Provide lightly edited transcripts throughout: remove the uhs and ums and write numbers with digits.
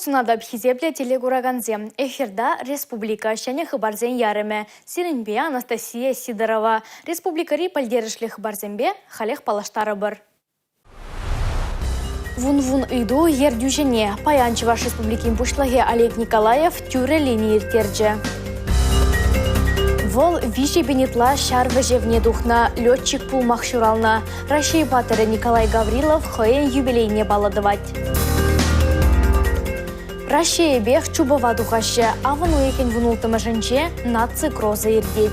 сунатӑп, хисеплӗ телекуракансем. Эфирта республика ҫӗнӗ хыпарсен ярӑмӗ. Сирӗнпе Анастасия Сидорова. Республикӑри пӗлтерӗшлӗ хыпарсемпе халех паллаштарӑпӑр. Вун-вун ыйту ертӳҫӗне паян Чӑваш Республикин Пуҫлӑхӗ Олег Николаев тӳрӗ лини ирттерчӗ. Вӑл 3000 ытла ҫар вӗҫевне тухнӑ, летчик пулмах ҫуралнӑ. Раҫҫей паттӑрӗ Николай Гаврилов хӑйӗн юбилейне паллӑ тӑвать. Раҫҫейӗпех чупӑва тухаҫҫӗ. Авӑн уйӑхӗн вунулттӑмӗшӗнче наци кросӗ иртет.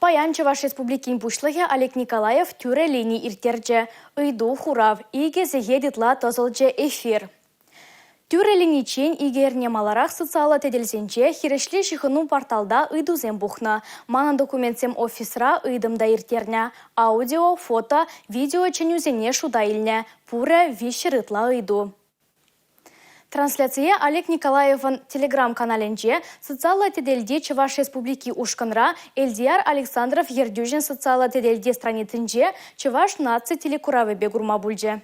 Паян Чӑваш Республикин Пуҫлӑхӗ Олег Николаев тӳрӗ лини ирттерчӗ. Ыйту-хурав икӗ сехет ытла тӑсӑлчӗ эфир. Тӳрӗ линиччен икӗ эрне маларах социаллӑ тетелсенче хирӗҫле ҫыхӑну порталта ыйтусем пухнӑ. Манӑн документсем офисра ыйтӑм та ирттернӗ. Аудио, фото, видео чӗнӳсене шута илнӗ. Пурӗ 300 ытла ыйту. Трансляцие Олег Николаевӑн телеграм-каналӗнче, социаллӑ тетелти Чӑваш Республики ушкӑнра, Элтияр Александров ертӳҫӗн социаллӑ тетелти страницинче Чӑваш наци телекуравӗпе курма пулчӗ.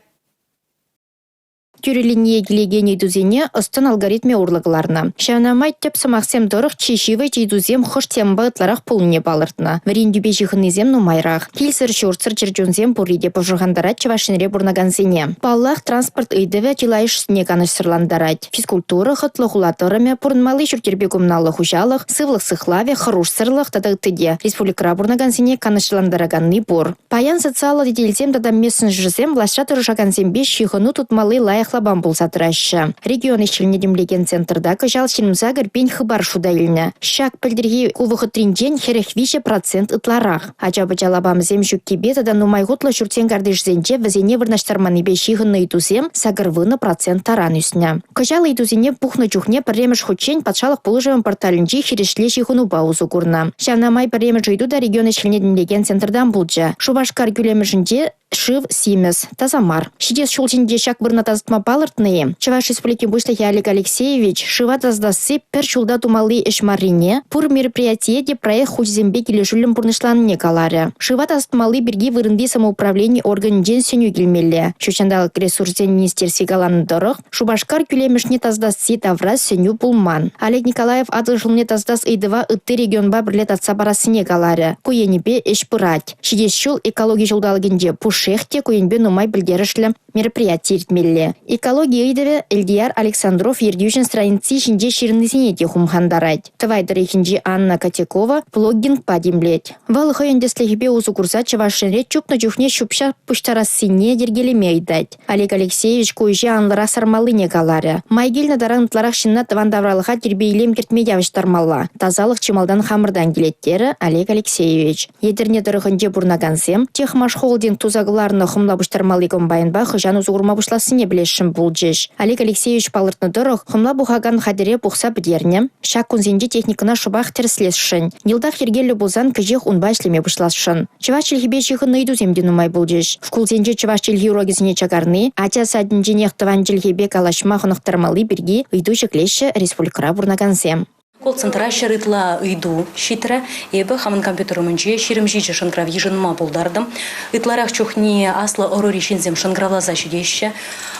Тӳрӗ линие килекен ыйтусене ӑс-тӑн алгоритмӗ урлӑ кӑларнӑ. Ҫавна май тӗп сӑмахсем тӑрӑх чи ҫивӗч ыйтусем хӑш темӑпа ытларах пулнине палӑртнӑ. Вӗрентӳпе ҫыхӑннисем нумайрах. Килсӗр-ҫуртсӑр чӗрчунсем пурри те пӑшӑрхантарать Чӑваш Енре пурӑнакансене. Паллах, транспорт ыйтӑвӗ чылайӑшне канӑҫсӑрлантарать. Физкультура, хӑтлӑ хула тӑрӑмӗ, пурӑнмалли ҫурт-йӗрпе коммуналлӑ хуҫалӑх, сывлӑх сыхлавӗ, хӑрушсӑрлӑх тата ытти те республикӑра пурӑнакансене канӑҫлантараканни пур. Паян социаллӑ тетелсем тата мессенджерсем влаҫра тӑрӑшакансемпе ҫыхӑну тытмалли лайӑх лапам пулса тӑраҫҫӗ. Регион ӗҫ-хӗлне тимлекен центрта кӑҫал 28 пин хыпар шута илнӗ. Ҫак пӗлтӗрхи ку вӑхӑтринчен 43% ытларах. Ача-пӑча лапамӗсем ҫуккипе тата нумай хутлӑ ҫуртсен картишӗсенче вӗсене вырнаҫтарманнипе ҫыхӑннӑ ыйтусем 80% таран ӳснӗ. Кӑҫал ыйтусене пухнӑ чухне пӗрремӗш хутчен патшалӑх пулӑшӑвӗн порталӗнчи хирӗҫле ҫыхӑнупа усӑ курнӑ. Ҫавна май пӗрремӗш ыйту та регион ӗҫ-хӗлне тимлекен центртан пулчӗ. Шупашкар кӳлемӗшӗнче шыв симӗс, таса мар. Ҫитес ҫулсенче ҫак вырӑна тасатма палӑртнӑ-и? Чӑваш Республикин Пуҫлӑхӗ Олег Алексеевич шыва тасатасси пӗр ҫулта тумалли ӗҫ маррине, пур мероприятие те проект хучӗсемпе килӗшӳллӗн пурнӑҫланине каларӗ. Шыва тасатмалли пирки вырӑнти самоуправлени органӗнчен сӗнӳ килмелле. Ҫут ҫанталӑк ресурссен министерстви каланӑ тӑрӑх, Шупашкар кӳлемӗшне тасатасси тавра сӗнӳ пулман. Олег Николаев Атӑл шывне тасатас ыйтӑва ытти регионпа пӗрле татса парассине каларӗ. Ку енӗпе ӗҫ пырать. Ҫитес ҫул экологи ҫулталӑкӗнче пушшех те ку енпе нумай пӗлтерӗшлӗ мероприяти иртмелле. Экологи ыйтӑвӗ Элтияр Александров ертӳҫӗн страници ҫинче ҫырӑннисене те хумхантарать. Тӑвай тӑрӑхӗнчи Анна Котякова плоггингпа тимлет. Вӑл хӑйӗн тӗслӗхӗпе усӑ курса Чӑваш Енре чупнӑ чухне ҫӳп-ҫап пуҫтарассине йӗркелеме ыйтать. Олег Алексеевич ку ӗҫе анлӑрах сармаллине каларӗ. Май килнӗ таран ытларах ҫынна тӑван тавралӑха тирпей-илем кӗртме явӑҫтармалла. Тасалӑх чи малтан хамӑртан килет, терӗ Олег Алексеевич. Етӗрне тӑрӑхӗнче пурӑнакансем Техмашхолдинг туса кӑларнӑ хӑмла пуҫтармалли комбайнпа хӑҫан усӑ курма пуҫлассине пӗлесшӗн пулчӗҫ. Олег Алексеевич палӑртнӑ тӑрӑх, хӑмла пухакан хатӗре пухса пӗтернӗ. Ҫак кунсенче техникӑна шӑпах тӗрӗслесшӗн. Йӑлтах йӗркеллӗ пулсан кӗҫех унпа ӗҫлеме пуҫласшӑн. Чӑваш чӗлхипе ҫыхӑннӑ ыйтусем те нумай пулчӗҫ. Шкулсенче чӑваш чӗлхи урокӗсене чакарни, ача садӗнченех тӑван чӗлхепе калаҫма хӑнӑхтармалли пирки ыйту ҫӗклеҫҫӗ республикӑра пурӑнакансем. Колл-центра ҫӗр ытла ыйту ҫитрӗ. Эпӗ хамӑн компьютер умӗнче 27 шӑнкӑрав йышӑнма пултартӑм. Ытларах чухне аслӑ ӑрури ҫынсем шӑнкӑравласа ҫитеҫҫӗ.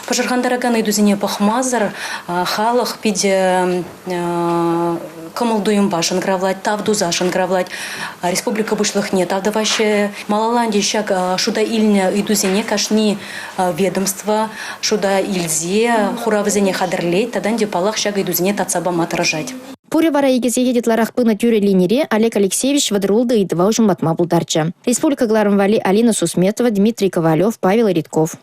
Пӑшӑрхантаракан ыйтусене пӑхмасӑр халӑх питӗ кӑмӑл-туйӑмпа шӑнкӑравлать, тав туса шӑнкӑравлать. Республика Пуҫлӑхне тав тӑваҫҫӗ. Малалла ӗнтӗ ҫак шута илнӗ ыйтусене кашни ведомство шута илсе хуравӗсене хатӗрлет тата ӗнтӗ, паллах, ҫак ыйтусене татса пама тӑрӑшать. Пурӗ вара икӗ сехет ытларах пынӑ тӳрӗ линире Олег Алексеевич 36 ыйтӑва уҫӑмлатма пултарчӗ. Республика кӑларӑм валли Алина Сусметова, Дмитрий Ковалев, Павел Ритков.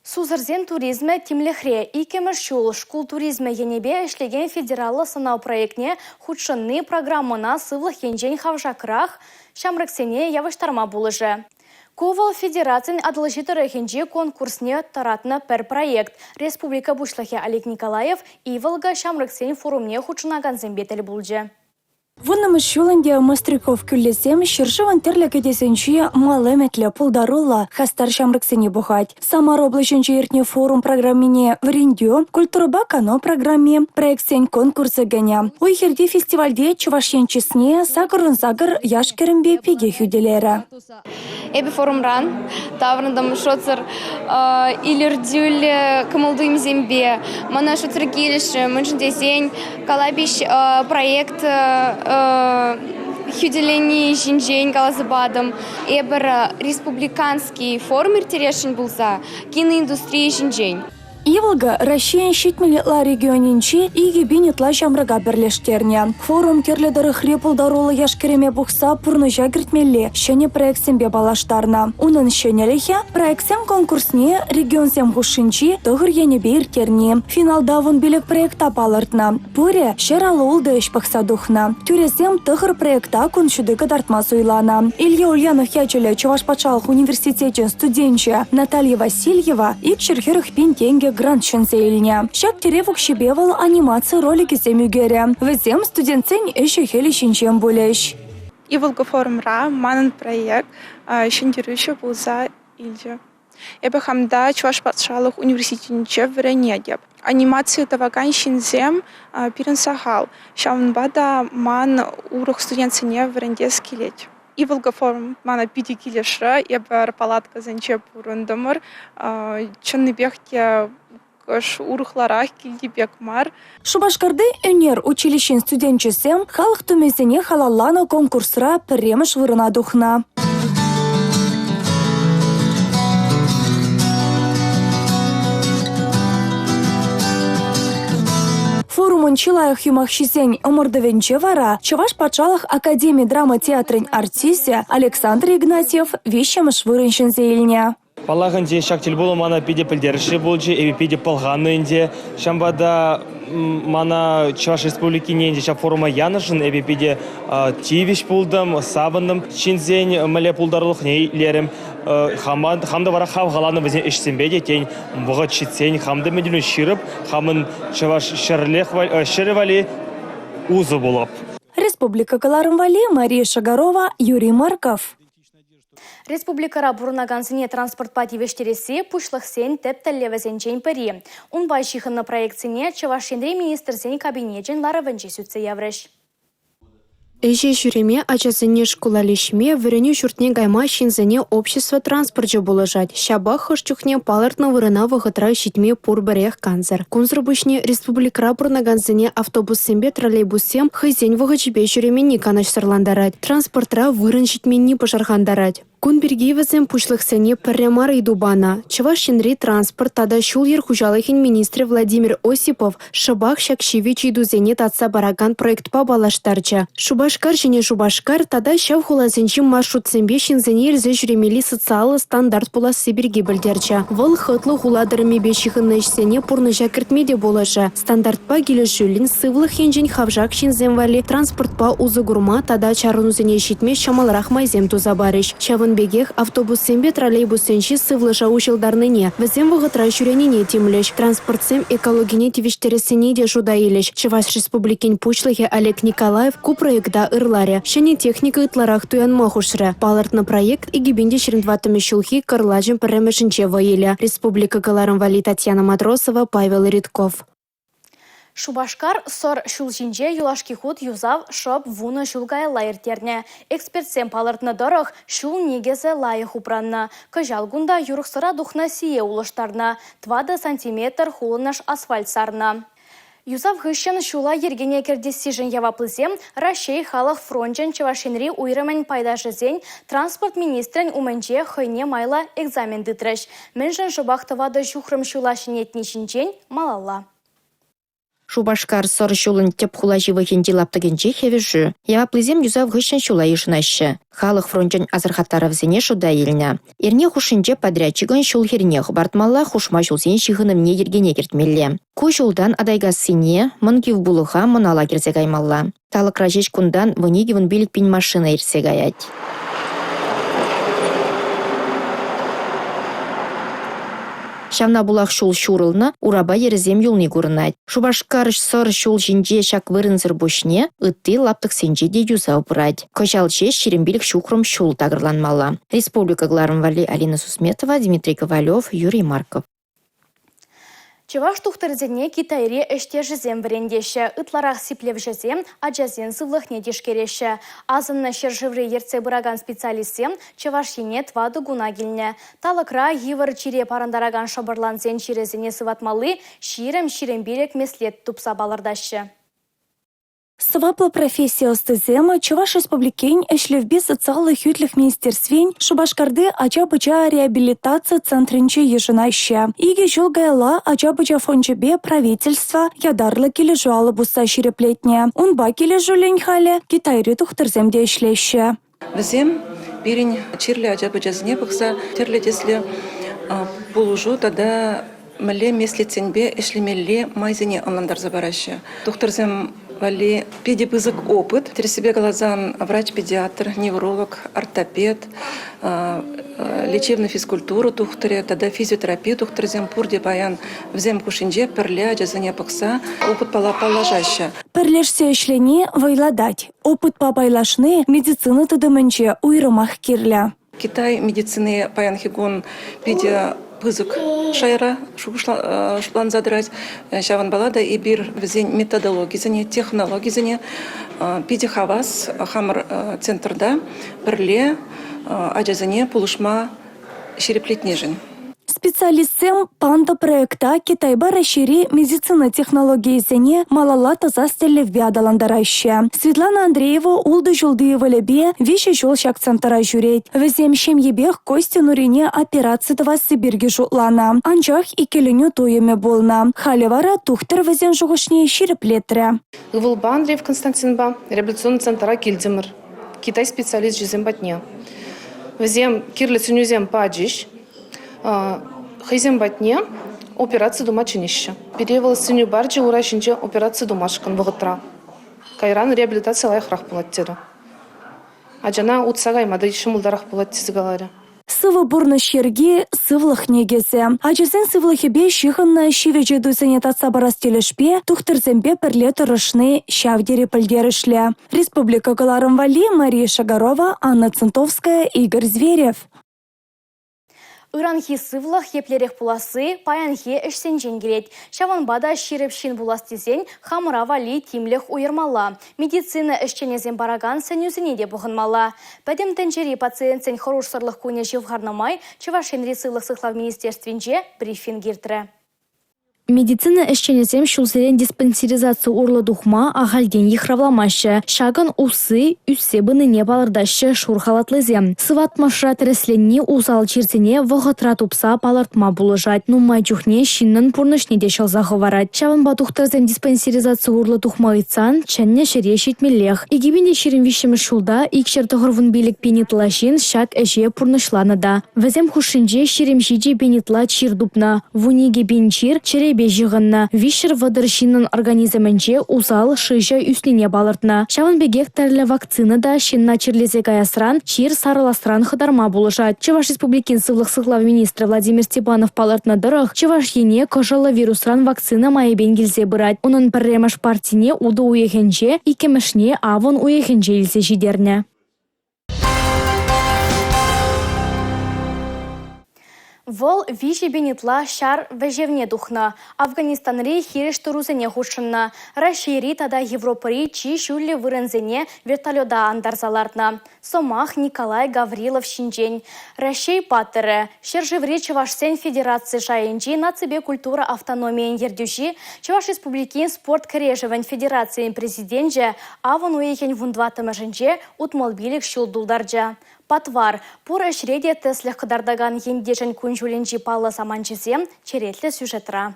Сусӑрсен туризмӗ тимлӗхре. Иккӗмӗш ҫул шкул туризмӗ енӗпе ӗҫлекен федераллӑ сӑнав проектне хутшӑнни программӑна сывлӑх енчен хавшакрах ҫамрӑксене явӑҫтарма пулӑшӗ. Ку вӑл федерацин Атӑлҫи тӑрӑхӗнчи конкурсне тӑратнӑ пӗр проект. Республика Пуҫлӑхӗ Олег Николаев Иволга ҫамрӑксен форумне хутшӑнакансемпе тӗл пулчӗ. Вуннӑмӗш ҫул ӗнтӗ Мостряков кӳллисем ҫӗршывӑн тӗрлӗ кӗтесӗнчи мал ӗмӗтлӗ, пултаруллӑ, хастар ҫамрӑксене пухать. Самар облаҫӗнче иртнӗ форум программине вӗрентӳ, культурӑпа кану программи, проектсен конкурсӗ кӗнӗ. Уй-хирти фестивальте Чӑваш Ен чысне 88 яш-кӗрӗмпе пике хӳтӗлерӗ. Эпӗ форумран таврӑнтӑм шутсӑр илӗртӳллӗ кӑмӑл-туйӑмсемпе. Мана шутсӑр килӗшрӗ, мӗншӗн тесен калапиҫ проект хӳтӗлени ҫинчен каласа патӑм. Эпир республиканский форум ирттересшӗн пулса киноиндустри ҫинчен. «Иволга» Раҫҫейӗн 70 ытла регионӗнчи 2 пин ытла ҫамрӑка пӗрлештернӗ. Форум тӗрлӗ тӑрӑхри пултаруллӑ яш-кӗрӗме пухса пурнӑҫа кӗртмелли ҫӗнӗ проектсемпе паллаштарнӑ. Унӑн ҫӗнӗлӗхӗ – проектсен конкурсне регионсем хушшинчи тӑхӑр енӗпе ирттерни. Финалта 15 проекта палӑртнӑ. Пурӗ 156 ӗҫ пӑхса тухнӑ. Тӳресем тӑхӑр проекта кун ҫути кӑтартма суйланӑ. Илья Ульянов ячӗллӗ Чӑваш патшалӑх университечӗн студенчӗ Наталья Васильева 240 пин тенкӗ грант ҫӗнсе илнӗ. Ҫак тӗрев укҫипе вӑл анимаци роликӗсем ӳкерӗ. Вӗсем студентсен ӗҫӗ-хӗлӗ ҫинчен пулӗҫ. «Иволга» форумра манӑн проект ҫӗнтерӳҫӗ пулса илчӗ. Эпӗ хам та Чӑваш патшалӑх университетӗнче вӗренетӗп. Анимаци тӑвакан ҫынсем пирӗн сахал. Ҫавӑнпа та ман урӑх студентсене вӗрентес килет. Иволга форум мана питӗ килӗшрӗ. Эпир палаткӑсенче пурӑнтӑмӑр. Чӑннипех те кӑш урӑхларах килти пек мар. Шупашкарти ӳнер училищин студенчӗсем халӑх тумӗсене халалланӑ конкурсра пӗрремӗш вырӑна тухнӑ. Форумӑн чи лайӑх юмахҫисен ӑмӑртӑвӗнче вара Чӑваш патшалӑх академи драма театрӗн артисчӗ Александр Игнатьев виҫҫӗмӗш вырӑн ҫӗнсе илнӗ. Паллах ӗнтӗ, ҫак тӗлпулу мана питӗ пӗлтерӗшлӗ пулчӗ, эпӗ питӗ пӑлханнӑ ӗнтӗ. Ҫавӑнпа та мана Чӑваш Республикине ӗнтӗ ҫак форума янӑшӑн эпӗ питӗ тивӗҫ пултӑм, савӑнтӑм. Ҫынсен мӗнле пултарулӑхне итлерӗм. Хама, хам та вара хавхаланнӑ вӗсен ӗҫсемпе те, тен, вӑхӑт ҫитсен хам та мӗн ҫырӑп, хамӑн чӑваш ҫӗрӗ валли усӑ пулӑп. Республика кӑларӑм валли Мария Шагарова, Юрий Марков. Республикӑра пурӑнакансене транспортпа тивӗҫтересси пуҫлӑхсен тӗп тӗллевӗсенчен пӗри. Унпа ҫыхӑннӑ проектсене Чӑваш Енри Министрсен Кабинечӗн ларӑвӗнче сӳтсе яврӗҫ. Ӗҫе ҫӳреме, ачасене шкула леҫме, вӗренӳ ҫуртне кайма ҫынсене общество транспорчӗ пулӑшать. Ҫапах хӑш чухне палӑртнӑ вырӑна вӑхӑтра ҫитме пур-пӗрех кансӗр. Кунсӑр пуҫне республикӑра пурӑнакансене автобуссемпе троллейбуссем хӑйсен вӑхӑчӗпе ҫӳременни канӑҫсӑрлантарать. Транспортра вырӑн ҫитменни пӑшӑрхантарать. Кун пирки вӗсем пуҫлӑхсене пӗрре мар ыйту панӑ. Чӑваш Енри транспорт тата ҫул-йӗр хуҫалӑхӗн министрӗ Владимир Осипов шӑпах ҫак ҫивӗч ыйтусене татса паракан проектпа паллаштарчӗ. Шупашкар Ҫӗнӗ Шупашкар тата ҫав хуласенчи маршрутсемпе ҫынсене илсе ҫӳремелли социаллӑ стандарт пуласси пирки пӗлтерчӗ. Вӑл хӑтлӑ хула тӑрӑмӗпе ҫыхӑннӑ ӗҫсене пурнӑҫа кӗртме те пулӑшӗ. Стандартпа килӗшӳллӗн сывлӑх енчен хавшак ҫынсем валли транспортпа усӑ курма тата чарӑнусене ҫитме ҫӑмӑлрах майсем туса парӗҫ. Ҫавӑн пекех автобуссемпе троллейбуссенчи сывлӑша уҫӑлтарнине, вӗсем вӑхӑтра ҫӳренине тимлӗҫ. Транспортсем экологине тивӗҫтерессине те шута илӗҫ. Чӑваш Республикин Пуҫлӑхӗ Олег Николаев ку проекта ырларӗ, ҫӗнӗ техника ытларах туянма хушрӗ. Палӑртнӑ проект 2024 ҫулхи кӑрлачӑн пӗрремӗшӗнче вӑй илӗ. Республика кӑларӑм валли Татьяна Матросова, Павел Ритков. Шупашкар Сӑр ҫул ҫинче юлашки хут юсав шӑп вунӑ ҫул каялла ирттернӗ. Экспертсем палӑртнӑ тӑрӑх, ҫул никӗсӗ лайӑх упраннӑ. Кӑҫал кунта юрӑхсӑра тухнӑ сие улӑштарнӑ, тӑватӑ сантиметр хулӑнӑш асфальт сарнӑ. Юсав хыҫҫӑн ҫула йӗркене кӗртессишӗн яваплисем Раҫҫей халӑх фрончӗн Чӑваш Енри уйрӑмӗн пайташӗсен транспорт министрӗн умӗнче хӑйне майлӑ экзамен тытрӗҫ. Мӗншӗн шӑпах тӑватӑ ҫухрӑм ҫула ҫӗнетни ҫинчен малалла. Шупашкар Сӑр ҫулӑн тӗп хула ҫывӑхӗнчи лаптӑкӗнче хӗвӗшӳ. Яваплисем юсав хыҫҫӑн ҫула йышӑнаҫҫӗ. Халӑх фрончӗн асӑрхаттарӑвӗсене шута илнӗ. Эрне хушшинче подрядчикӑн ҫул хӗрне хӑпартмалла, хушма ҫулсен ҫыхӑнӑвне йӗркене кӗртмелле. Ку ҫултан Атайкассине, Мӑн Кивпулӑха, Мӑнала кӗрсе каймалла. Талӑкра ҫеҫ кунтан 12-15 пин машина иртсе каять. Ҫавна пулах ҫул ҫурӑлнӑ, урапа йӗрӗсем юлни курӑнать. Шупашкар-Сӑр ҫул ҫинче ҫак вырӑнсӑр пуҫне ытти лаптӑксенче те юсав пырать. Кӑҫал ҫеҫ 25 ҫухрӑм ҫул такӑрланмалла. Республика кӑларӑм валли Алина Сусметова, Дмитрий Ковалев, Юрий Марков. Чӑваш тухтӑрӗсене Китайри ӗҫтешӗсем вӗрентеҫҫӗ. Ытларах сиплевҫӗсем ачасен сывлӑхне тишкереҫҫӗ. Асӑннӑ ҫӗршыври ертсе пыракан специалистсем Чӑваш Ене тӑватӑ куна килнӗ. Талӑкра йывӑр чире парӑнтаракан шӑпӑрлансен чирӗсене сыватмалли 20-25 меслет тупса палӑртаҫҫӗ. Сӑваплӑ професси ӑстисем Чӑваш Республикин ӗҫлевпе социаллӑ хӳтлӗх министерствин Шупашкарти ача-пӑча реабилитаци центрӗнче йышӑнаҫҫӗ. Икӗ ҫул каялла ача-пӑча фончӗпе правительство ятарлӑ килӗшӳ алӑ пусса ҫирӗплетнӗ. Унпа килӗшӳллӗн халӗ Китайри тухтӑрсем те ӗҫлеҫҫӗ. Вӗсем пирӗн чирлӗ ача-пӑчасене пӑхса тӗрлӗ тӗслӗ пулӑшу тата мӗнле меслетсемпе ӗҫлемелли майсене ӑнлантарса параҫҫӗ. Тухтӑрсем валли питӗ пысӑк опыт. Тӗрӗссипе каласан, врач-педиатр, невролог, ортопед, лечебный физкультура тухтӑрӗ тата физиотерапи тухтӑрӗсем пурте паян вӗсем хушшинче пӗрле ачасене пӑхса опытпала паллашаҫҫӗ. Пӗрлешсе ӗҫлени вӑйлатать. Опытпа пайлашни медицина тытӑмӗнче уйрӑмах кирлӗ. Китай медицини паянхи кун питӗ пысӑк шайра шутланса тӑрать. Ҫавӑнпала та эпир вӗсен методологисене, технологисене питӗ хавас хамӑр центрта пӗрле ачасене пулӑшма ҫирӗплетнишӗн. Специалистсем «Панда» проекта Китайпа Раҫҫейри медицина технологийӗсене малалла тӑсас тӗллевпе аталантараҫҫӗ. Светлана Андреева ултӑ ҫулти ывӑлӗпе виҫӗ ҫул ҫак центра ҫӳрет. Вӗсем ҫемйипех Костьӑн урине операци тӑвасси пирки шутланӑ. Анчах иккӗленӳ туйӑмӗ пулнӑ. Халӗ вара тухтӑр вӗсен шухӑшне ҫирӗплетрӗ. Ывӑлпа Андреев Константинпа реабилитационный центра килтӗмӗр. Китай специалисчӗсем патне. Вӗсем кирлӗ сӗнӳсем пачӗҫ. Хӑйсем патне операци тума чӗнеҫҫӗ. Пире вӑл сӗнӳ парчӗ ура ҫинче операци тумашкӑн вӑхӑтра. Кайран реабилитаци лайӑхрах пулать терӗ. Ачана утса кайма та ҫӑмӑлтарах пулать тесе каларӗ. Сывӑ пурнӑҫ йӗрки – сывлӑх никӗсӗ. Ачасен сывлӑхӗпе ҫыхӑннӑ ҫивӗч ыйтусене татса парас тӗлӗшпе тухтӑрсемпе пӗрле тӑрӑшни ҫав тери пӗлтерӗшлӗ. Республика кӑларӑм валли Мария Шагарова, Анна Центовская, Игорь Зверев. Ыранхи сывлӑх еплерех пуласси паянхи ӗҫсенчен килет. Ҫавӑнпа та ҫирӗп ҫын пулас тесен хамӑра валли тимлӗх уйӑрмалла. Медицина ӗҫченӗсем паракан сӗнӳсене те пӑхӑнмалла. Пӗтӗм тӗнчери пациентсен хӑрушсӑрлӑх кунӗ ҫывхарнӑ май Чӑваш Енри сывлӑх сыхлав министерствинче брифинг иртрӗ. Медицина ӗҫченӗсем ҫулсерен диспансеризаци урлӑ тухма ахальтен йыхравламаҫҫӗ. Ҫакӑн усси ӳссе пынине палӑртаҫҫӗ шур халатлисем. Сыватмӑшра тӗрӗсленни усал чирсене вӑхӑтра тупса палӑртма пулӑшать. Нумай чухне ҫыннӑн пурнӑҫне те ҫӑлса хӑварать. Ҫавӑнпа тухтӑрсем диспансеризаци урлӑ тухма ыйтсан чӗннӗ ҫӗре ҫитмеллех. 2023-мӗш ҫулта 295 пин ытла ҫын ҫак ӗҫе пурнӑҫланӑ та. Вӗсем хушшинче 27 пин ытла чир тупнӑ. 12 пин чир чӗрепе ҫыхӑннӑ. 330 ҫыннӑн организмӗнче усал шыҫӑ ӳснине палӑртнӑ. Ҫавӑн пекех тӗрлӗ вакцина та ҫынна чирлесе каясран, чир сарӑласран хӑтарма пулӑшать. Чӑваш Республикин сывлӑх сыхлав министрӗ Владимир Степанов палӑртнӑ тӑрӑх, Чӑваш Ене кӑшӑллӑ вирусран вакцина майӗпен килсе пырать. Унӑн пӗрремӗш партине утӑ уйӑхӗнче, иккӗмӗшне авӑн уйӑхӗнче илсе ҫитернӗ. Вӑл 3 000 ытла ҫар вӗҫевне тухнӑ, Афганистанри хирӗҫ тӑрусене хутшӑннӑ, Раҫҫейри тата Европӑри чи ҫӳллӗ вырӑнсене вертолета антарса лартнӑ. Сӑмах Николай Гаврилов ҫинчен. Раҫҫей паттӑрӗ, ҫӗршыври чӑвашсен федераци шайӗнчи наципе культура автономийӗн ертӳҫи, Чӑваш Республикин спорт кӗрешӗвӗн федерацийӗн президенчӗ авӑн уйӑхӗн 14-мӗшӗнче 65 ҫул тултарчӗ. Патвар, пур ӗҫре те тӗслӗх кӑтартакан ентешӗн кун-ҫулӗнчи паллӑ саманчӗсем черетлӗ сюжетра.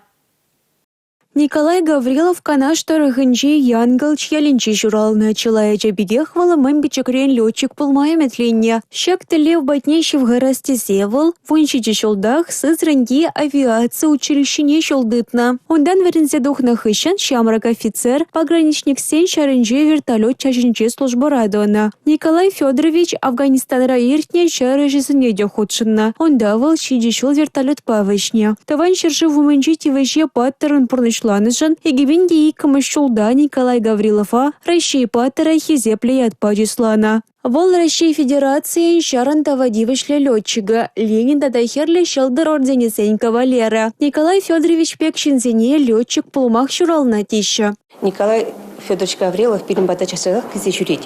Николай Гаврилов Канаш тӑрӑхӗнчи Янкӑлч ялӗнче ҫуралнӑ. Чылай ача пекех вӑл мӗн пӗчӗкрен летчик пулма ӗмӗтленнӗ. Ҫак тӗллев патне ҫывхарас тесе вӑл 17 ҫултах Сызраньти авиаци училищине ҫул тытнӑ. Унтан вӗренсе тухнӑ хыҫҫӑн ҫамрӑк офицер пограничниксен ҫарӗнче вертолет чаҫӗнче службӑра тӑнӑ. Николай Федорович Афганистанра иртнӗ ҫар ӗҫӗсене те хутшӑннӑ. Унта вӑл 7 ҫул вертолетпа вӗҫнӗ. Тӑван ҫӗршыв умӗнчи тивӗҫе паттӑррӑн пурнӑҫланӑшӑн 2002 ҫулта Николай Гаврилова Раҫҫей Паттӑрӗ хисеплӗ ятпа чысланӑ. Вӑл Раҫҫей Федерацийӗн ҫарӑн тава тивӗҫлӗ летчикӗ, Ленин тата Хӗрлӗ Ҫӑлтӑр орденӗсен кавалерӗ. Николай Федорович пек ҫынсене летчик пулмах ҫуралнӑ теҫҫӗ. Николай Федорович Гаврилов пирӗн пата час-часах килсе ҫӳрет.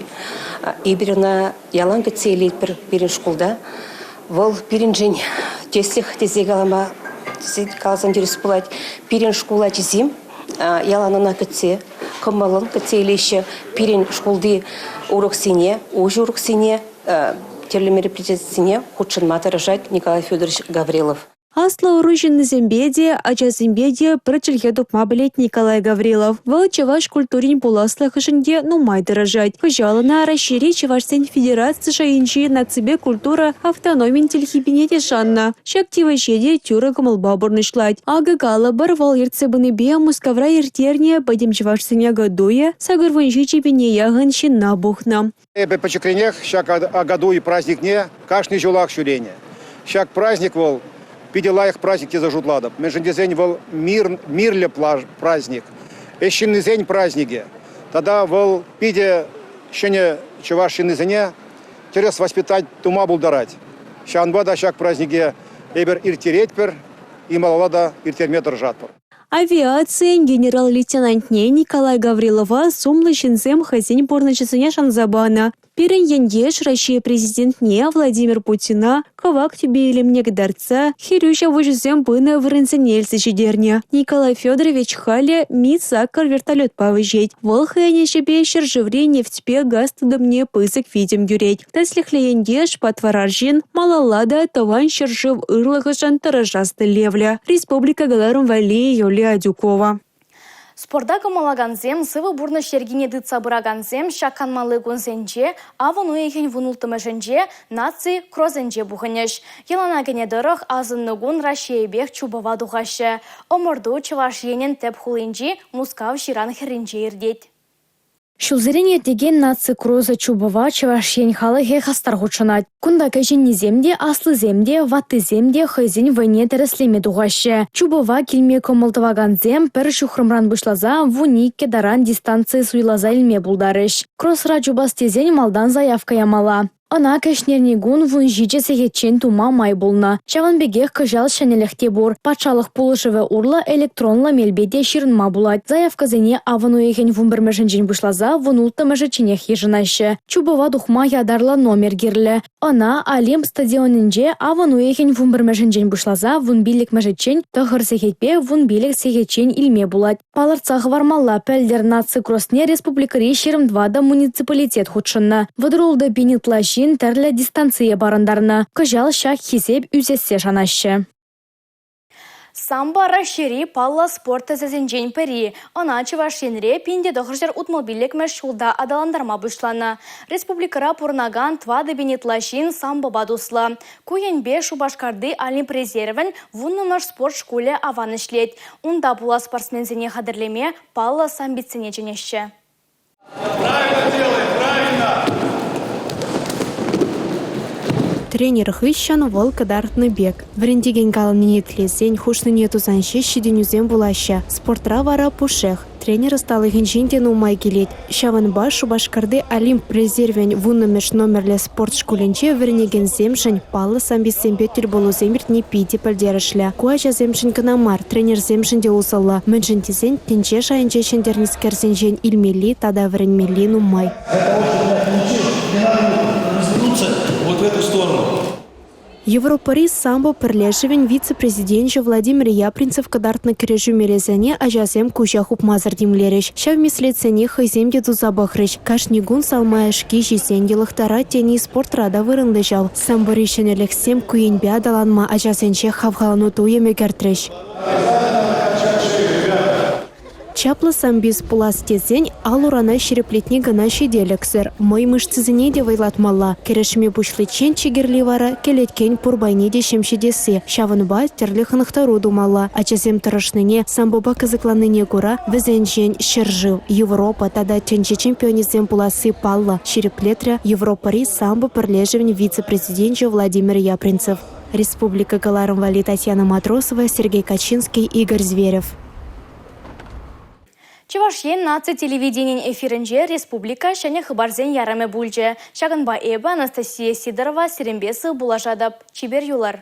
Эпир ӑна ялан кӗтсе илетпӗр пирӗн шкулта. Вӑл пирӗншӗн тӗслӗх тесе калама тесе каласан тӗрӗс пулать. Пирӗн шкул ачисем ялан ӑна кӗтсе, кӑмӑллӑн кӗтсе илеҫҫӗ. Пирӗн шкулти уроксене, уҫӑ уроксене, тӗрлӗ мероприятисене хутшӑнма тӑрӑшать Николай Федорович Гаврилов. Аслӑ ӑру ҫыннисемпе те, ачасемпе те пӗр чӗлхе тупма пӗлет Николай Гаврилов. Вӑл чӑваш культурин пуласлӑхӗшӗн те нумай тӑрӑшать. Кӑҫал ӑна Раҫҫейри чӑвашсен федераци шайӗнчи наципе культура автономин тилхепине те шаннӑ. Ҫак тивӗҫе те тӳрӗ кӑмӑлпа пурнӑҫлать. Акӑ калӑпӑр, вӑл ертсе пынипе Мускавра ирттернӗ Пӗтӗм чӑвашсен Акатуйӗ 87 пине яхӑн ҫынна пухнӑ. Эпӗ пӗчӗкренех ҫак Акатуй праҫникне кашни ҫулах ҫӳренӗ. Ҫак праҫник вӑл питӗ лайӑх праҫник тесе шутлатӑп. Мӗншӗн тесен вӑл мир, мирлӗ праҫник, ӗҫ ҫыннисен праҫникӗ. Тата вӑл питӗ ҫӗнӗ чӑваш ҫыннисене тӗрӗс воспитать тума пултарать. Ҫавӑнпа та ҫак праҫнике эпир ирттеретпӗр, и малалла та ирттерме тӑрӑшатпӑр. Авиацийӗн генерал-лейтенантне Николай Гаврилова сумлӑ ҫынсем хӑйсен пурнӑҫӗсене шанса панӑ. Пирӗн ентеш Раҫҫей Президентне Владимир Путина кӑвак тӳпе илемне кӑтартса хӗрӳ ҫапӑҫусем пынӑ вырӑнсене илсе ҫитернӗ. Николай Федорович халӗ Ми-8 вертолетпа вӗҫет. Вӑл хӑйӗн ӗҫӗпе ҫӗршыври нефтьпе газ тытӑмне пысӑк витӗм кӳрет. Тӗслӗхлӗ ентеш, патвар арҫын малалла та Тӑван ҫӗршыв ырлӑхӗшӗн тӑрӑшас тӗллевлӗ. Республика кӑларӑм валли Юлия Адюкова. Спорта кӑмӑллакансем, сывӑ пурнӑҫ йӗркине тытса пыракансем ҫак канмалли кунсенче авӑн уйӑхӗн вунулттӑмӗшӗнче наци кросӗнче пухӑнӗҫ. Йӑлана кӗнӗ тӑрӑх асӑннӑ кун Раҫҫейӗпех чупӑва тухаҫҫӗ. Ӑмӑрту Чӑваш Енӗн тӗп хулинчи Мускав ҫыран хӗрринче иртет. Ҫулсерен иртекен наци кросӗ чупӑва Чӑваш Ен халӑхӗ хастар хутшӑнать. Кунта кӗҫӗннисем те, аслисем те, ваттисем те хӑйсен вӑйне тӗрӗслеме тухаҫҫӗ. Чупӑва килме кӑмӑл тӑвакансем пӗр ҫухрӑмран пуҫласа 12 таран дистанци суйласа илме пултарӗҫ. Кросра чупас тесен малтан заявка ямалла. Ӑна кӗҫнерникун 17 сехетчен тума май пулнӑ. Ҫавӑн пекех кӑҫал ҫӗнӗлӗх те пур. Патшалӑх пулӑшӑвӗ урлӑ электронлӑ мелпе те ҫырӑнма пулать. Заявкӑсене авӑн уйӑхӗн 11-мӗшӗнчен пуҫласа 16-мӗшӗчченех йышӑнаҫҫӗ. Чупӑва тухма ятарлӑ номер кирлӗ. Ӑна Олимп стадионӗнче авӑн уйӑхӗн 11-мӗшӗнчен пуҫласа 15-мӗшӗччен 9 сехетпе 15 сехетчен илме пулать. Палӑртса хӑвармалла, пӗлтӗр наци кросне республикӑри 24 муниципалитет хутшӑннӑ. 36 пин ытла ҫын тӗрлӗ дистанцие парӑнтарнӑ. Кӑҫал ҫак хисеп ӳсессе шанаҫҫӗ. Самбо Раҫҫейри паллӑ спорт тӗсӗсенчен пӗри. Ӑна Чӑваш Енре 1965-мӗш ҫулта аталантарма пуҫланӑ. Республикӑра пурӑнакан 4 пин ытла ҫын самбопа туслӑ. Ку енпе Шупашкарти Олимп резервӗн вуннӑмӗш спорт шкулӗ аван ӗҫлет. Унта пулас спортсменсене хатӗрлеме паллӑ самбистсене чӗнеҫҫӗ. Тренер хыҫҫӑн вӑл кӑтартнӑ пек. Вӗрентекен каланине итлесен, хушнине тусан ҫеҫ ҫитӗнӳсем пулаҫҫӗ. Спортра вара пушшех. Тренер ӑсталӑхӗнчен те нумай килет. Ҫавӑнпа Шупашкарти Олимп резервӗн вуннӑмӗш номерлӗ спорт шкулӗнче вӗренекенсемшӗн паллӑ самбистсемпе тӗл пулусем иртни питӗ пӗлтерӗшлӗ. Ку ачасемшӗн кӑна мар, тренерсемшӗн те усӑллӑ. Мӗншӗн тесен тӗнче шайӗнче ҫӗнтернӗскерсенчен илмелли тата вӗренмелли нумай. Вот в эту сторону. Европӑри самбо пӗрлешӗвӗн вице-президенчӗ Владимир Япринцев кӑтартнӑ кӗрешӳ мелӗсене ачасем куҫа хупмасӑр тимлерӗҫ. Ҫав меслетсене хӑйсем те туса пӑхрӗҫ. Кашни кун салма ӗшки ҫисен йӑлӑхтарать тени спортра та вырӑнлӑ ҫав. Самбори ҫӗнӗлӗхсем ку енпе аталанма ачасенче хавхалану туйӑмӗ кӗртрӗҫ. Чаплӑ самбист пулас тесен ал-урана ҫирӗплетни кӑна ҫителӗксӗр, мӑй мышцисене те вӑйлатмалла. Кӗрешме пуҫличчен чи кирли вара – кӗлеткен пур пайне те ҫемҫетесси. Ҫавӑнпа тӗрлӗ хӑнӑхтару тумалла. Ачасем тӑрӑшнине, самбопа кӑсӑкланнине кура вӗсенчен ҫӗршыв, Европа тата тӗнче чемпионӗсем пуласси паллӑ, ҫирӗплетрӗ Европӑри самбо пӗрлешӗвӗн вице-президенчӗ Владимир Япринцев. Республика кӑларӑм валли Татьяна Матросова, Сергей Качинский, Игорь Зверев. Чӑваш Ен наци телевиденийӗн эфирӗнче республика ҫӗнӗ хыпарсен ярӑмӗ пулчӗ. Ҫакӑнпа эпӗ, Анастасия Сидорова, сирӗнпе сыв пулашатӑп. Чипер юлӑр.